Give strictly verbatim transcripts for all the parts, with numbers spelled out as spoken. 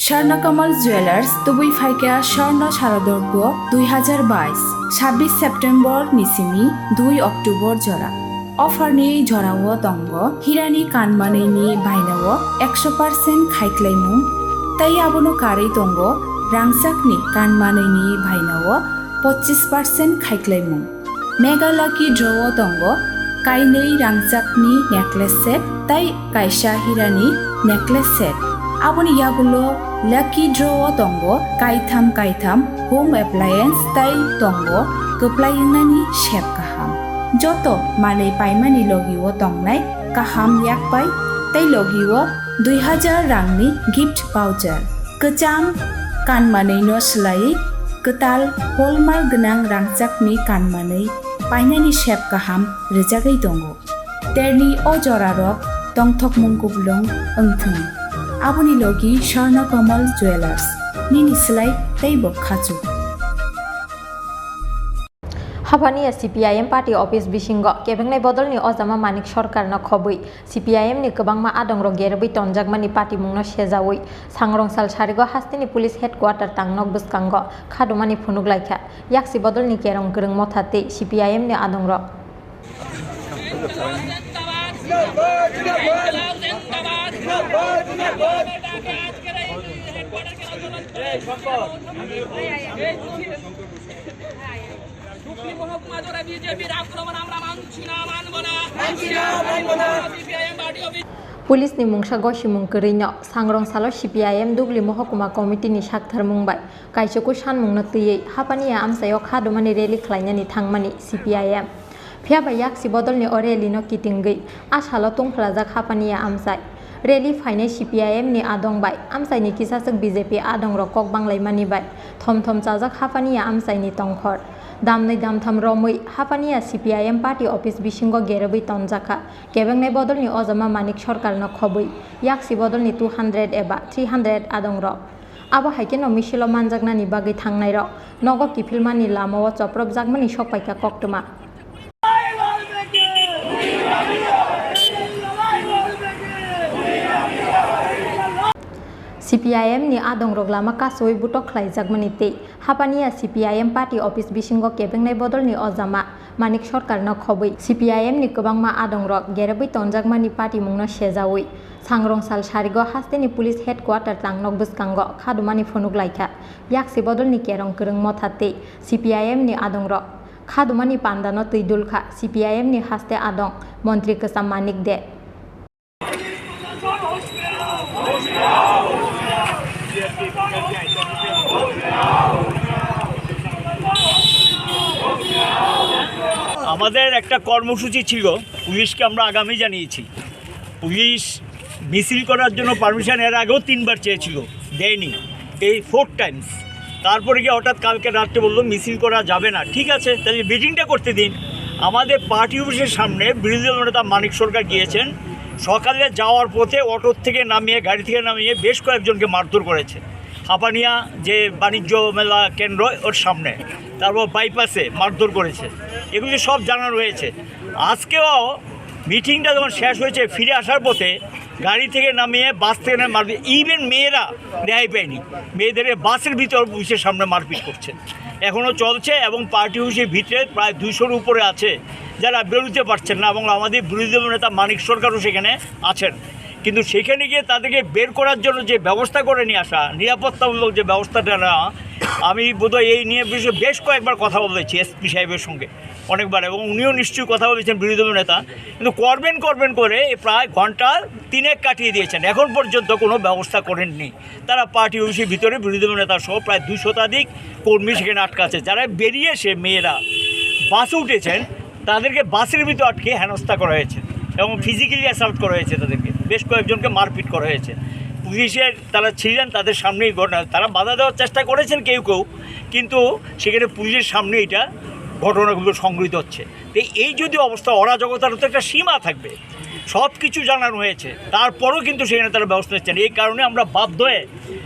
Swarna Kamal Jewelers, tubui phaikha Swarna Sharadorgo dui hazar bais, sabbish September ni simi dui October jora. Offer ni jorao tongo hirani kanmanwi ni bainao ekso percent khaiklaimung, tei abono karwi tongo rangchakni kanmanwi ni bainao pochis percent khaiklaimung. Mega Lucky Draw o tongo kainwi rangchakni necklace set tei kaisa hirani necklace set. Aboni yagulo Lucky Draw o tongo kaitham kaitham home appliance tei tongo kwplai wngnani sep kaham. Joto manwi paimani logi o tongnai kaham yakpai tei logi o dui hazar rangni gift voucher. Kwcham kanmanwi no swlaiwi kwtal hallmark gwnang rangchakni kanmanwi painani sep kaham rwjagwi tongo. Terni o jorarok tongthokmung kuplung wngthung. Aboni logi Swarna Kamal Jewelers, nini swlai teibo khachuk. Hapaniya C P I M party office bisingo kebengnai bodolni ojama Manik Sarkarno khobwi C P I M ni kwbangma adongrok geribwi tonjakmani patimungno sejawi Sangrongsal sarigo hasteni police headquarter tangnok bwskango khadumani phunuk laikha. Yaksi bodolni kerong kwrwng motha tei C P I M ni adongrok. Police ni mungsa gosimung kwrwino Sangrong salo C P I M Dugli Mohokuma Committee ni saktharmung bai kaisokwi sanmungno twiwi Hapaniya amchaio khadumani rally khlainani thangmani C P I M. Phiya ba yaksi bodolni o rally no kitingwi a salo tungphlajak Hapaniya amchai. Rally phainai C P I M ni adong bai amchaini kisachwk B J P adongrok kok banglaimani bai thom thom chajak Hapaniya amchaini tongkhor. Damnwi damtham romwi Hapaniya C P I M party office bisingo geribwi tonjakha. Kebengnai bodolni ojama Manik Sarkarno khobwi yaksi bodolni two hundred eba three hundred adongrok. Abo hai kheno misilo manjaknani bagwi thangnairok nogo kiphilmani lamao chopropjakmani sokpaikha koktwma. C P I M ni adongrok lama kasowi butok khlaijakmani tei Hapaniya C P I M party office bisingo kebengnai bodolni ojama Manik Sarkarno khobwi C P I M ni kwbangma adongrok geribwi tonjakmani patimungno sejawi Sangrongsal sarigo hasteni police headquarter tangnok bwskango khadumani phunuk laikha. Yaksi bodolni kerong kwrwng motha tei C P I M ni adongrok khadumani pandano twi dulkha C P I M ni haste adong montri kwcham Manik De. আমাদের একটা কর্মসূচি ছিল, পুলিশকে আমরা আগামী জানিয়েছি। পুলিশ মিছিল করার জন্য পারমিশন এর আগেও তিনবার চেয়েছিল, দেয়নি, এই ফোর টাইমস। তারপরে গিয়ে হঠাৎ কালকে রাত্রে বললো মিছিল করা যাবে না। ঠিক আছে, তাহলে মিটিংটা করতে দিন। আমাদের পার্টি অফিসের সামনে বিরোধী দলনেতা মানিক সরকার গিয়েছেন, সকালে যাওয়ার পথে অটোর থেকে নামিয়ে, গাড়ি থেকে নামিয়ে বেশ কয়েকজনকে মারধর করেছে। হাপানিয়া যে বাণিজ্য মেলা কেন্দ্র, ওর সামনে, তারপর বাইপাসে মারধর করেছে, এগুলি সব জানা রয়েছে। আজকেও মিটিংটা যখন শেষ হয়েছে, ফিরে আসার পথে গাড়ি থেকে নামিয়ে, বাস থেকে নামিয়ে মারপিট, ইভেন মেয়েরা রেহাই পায়নি, মেয়েদেরকে বাসের ভিতর পুলিশের সামনে মারপিট করছে, এখনও চলছে। এবং পার্টি অফিসের ভিতরে প্রায় দুইশোর উপরে আছে যারা বেরোতে পারছেন না, এবং আমাদের বিরোধী দল নেতা মানিক সরকারও সেখানে আছেন। কিন্তু সেখানে গিয়ে তাদেরকে বের করার জন্য যে ব্যবস্থা করে নিয়ে আসা, নিরাপত্তামূলক যে ব্যবস্থাটা নেওয়া, আমি বোধহয় এই নিয়ে বেশ, বেশ কয়েকবার কথা বলেছি এসপি সাহেবের সঙ্গে অনেকবার, এবং উনিও নিশ্চয়ই কথা বলেছেন বিরোধী দল নেতা, কিন্তু করবেন করবেন করে প্রায় ঘন্টা তিনেক কাটিয়ে দিয়েছেন, এখন পর্যন্ত কোনো ব্যবস্থা করেননি। তারা পার্টি অফিসের ভিতরে বিরোধী দল নেতা সহ প্রায় দুই শতাধিক কর্মী সেখানে আটকা আছে, যারা বেরিয়ে এসে মেয়েরা বাসে উঠেছেন, তাদেরকে বাসের ভিতরে আটকে হেনস্থা করা হয়েছে এবং ফিজিক্যালি অ্যাসল্ট করা হয়েছে, তাদেরকে বেশ কয়েকজনকে মারপিট করা হয়েছে। পুলিশের তারা ছিলেন, তাদের সামনেই ঘটনা, তারা বাধা দেওয়ার চেষ্টা করেছেন কেউ কেউ, কিন্তু সেখানে পুলিশের সামনে এটা ঘটনাগুলো সংঘটিত হচ্ছে। তো এই যদি অবস্থা, অরাজকতার তো একটা সীমা থাকবে, সব কিছু জানানো হয়েছে, তারপরও কিন্তু সেখানে তারা ব্যবস্থা নিচ্ছেন। এই কারণে আমরা বাধ্য হয়ে,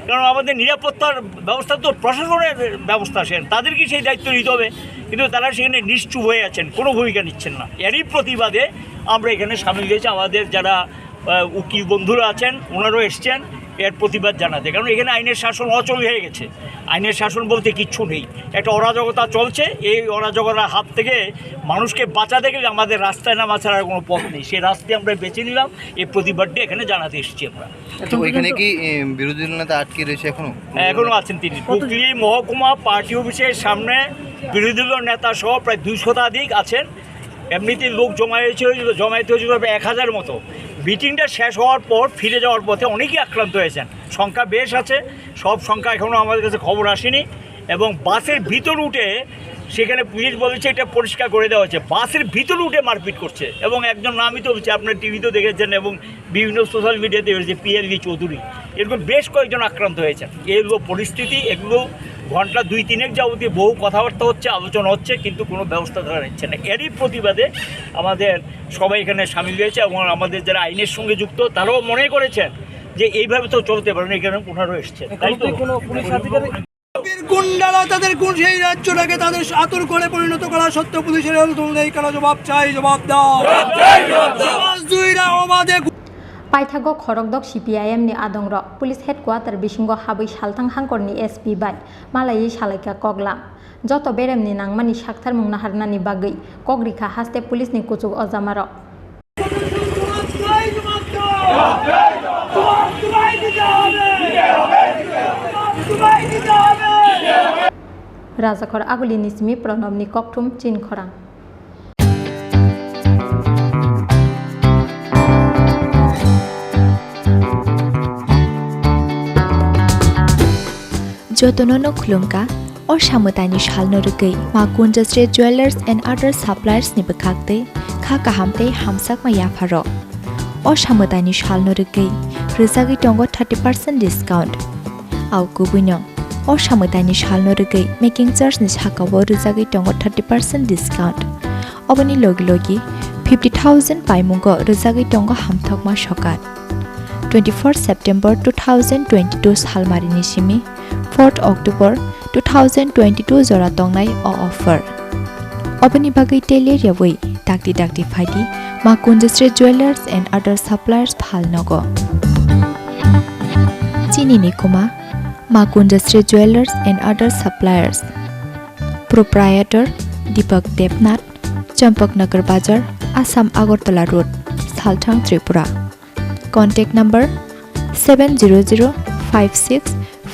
কারণ আমাদের নিরাপত্তার ব্যবস্থা তো প্রশাসনের ব্যবস্থা, সেখানে তাদেরকে সেই দায়িত্ব নিতে হবে, কিন্তু তারা সেখানে নিশ্চুপ হয়ে আছেন, কোনো ভূমিকা নিচ্ছেন না। এরই প্রতিবাদে আমরা এখানে সামিল হয়েছি। আমাদের যারা আহ, উকিল বন্ধুরা আছেন, ওনারাও এসছেন। এর প্রতিবাদ জানাতে, কারণ এখানে আইনের শাসন অচল হয়ে গেছে। আইনের শাসন বলতে কিচ্ছু নেই, একটা অরাজকতা চলছে। এই অরাজকতার হাত থেকে মানুষকে বাঁচাতে গেলে আমাদের রাস্তায় নামা ছাড়া আর কোনো পথ নেই। সেই রাস্তায় আমরা বেছে নিলাম, এই প্রতিবাদটি এখানে জানাতে এসেছি আমরা। আচ্ছা, ওইখানে কি, এ, বিরোধী দল নেতা আটকে রয়েছে এখনো? হ্যাঁ, এখনো আছেন তিনি। কত- পুকলি মহকুমা পার্টি অফিসের সামনে বিরোধী দল নেতা সহ প্রায় দুই শতাধিক আছেন। এমনিতেই লোক জমায়েত হয়েছিল, জমায়েত হয়েছিল প্রায় এক হাজার মতো। মিটিংটা শেষ হওয়ার পর ফিরে যাওয়ার পথে অনেকেই আক্রান্ত হয়েছেন। সংখ্যা বেশ আছে, সব সংখ্যা এখনও আমাদের কাছে খবর আসেনি। এবং বাসের ভিতর উঠে সেখানে পুলিশ বলেছে এটা পরিষ্কার করে দেওয়া হয়েছে, বাসের ভিতর উঠে মারপিট করছে। এবং একজন নামই তো হচ্ছে, আপনার টিভিতেও দেখেছেন এবং বিভিন্ন সোশ্যাল মিডিয়াতে বেরিয়েছে, পিএলভি চৌধুরী। এরকম বেশ কয়েকজন আক্রান্ত হয়েছেন। এই হলো পরিস্থিতি। এগুলো ঘন্টা দুই তিনেক যাবতীয় বহু কথাবার্তা হচ্ছে, আলোচনা হচ্ছে, কিন্তু কোনো ব্যবস্থা তারা নিচ্ছে না। এরই প্রতিবাদে আমাদের সবাই এখানে সামিল হয়েছে এবং আমাদের যারা আইনের সঙ্গে যুক্ত, তারাও মনে করেছেন যে এইভাবে তো চলতে পারে না, এখানে ওনারও এসছেন, তাই তো? কোনো পুলিশ আধিকারিক? গুন্ডারা তাদের কোন সেই রাজ্যটাকে তাদের আতুর ঘরে পরিণত করা সত্ত্বেও পুলিশের এই উল্টো নেই কেন? জবাব চাই, জবাব দাও। সমাজ দুই রাওবাদে Paithago khorokdok C P I M ni adongrok police headquarter bisingo habwi salthang hangkorni S P bai malaiwi salaikha koklam. Joto beremni nangmani saktharmung naharnani bagwi kok rikha haste police ni kuchuk ojamarok. Rajakhor Agulini simi Pranobni kokthum Chinkhorang. Jotono no khulumkha, o samwtaini salno rwgwi Ma Kunjasri Jewellers and Other Suppliers ni bwkhak tei kha kaham tei hamsakma yapharo. O samwtaini salno rwgwi rwjagwi tongo thirty percent discount. Au kubuino, o samwtaini salno rwgwi making charge ni sakao rwjagwi tongo thirty percent discount. Oboni logi logi fifty thousand paimungo rwjagwi tongo hamthokma sokat. Twenty-four September two thousand twenty-two salmarini simi fourth October two thousand twenty-two jora tongnai o offer. Oboni bagwi tele rewui dakti dakti phaidi Ma Kunjasri Jewellers and Other Suppliers phalnogo. Chini ni kuma Ma Kunjasri Jewellers and Other Suppliers. Proprietor Deepak Debnath, Champaknagar Bazar, Assam Agartala Road, Salthang, Tripura. Contact number seven zero zero five six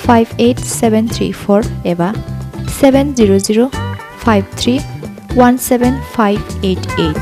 five eight seven three four eba seven zero zero five three one seven five eight eight.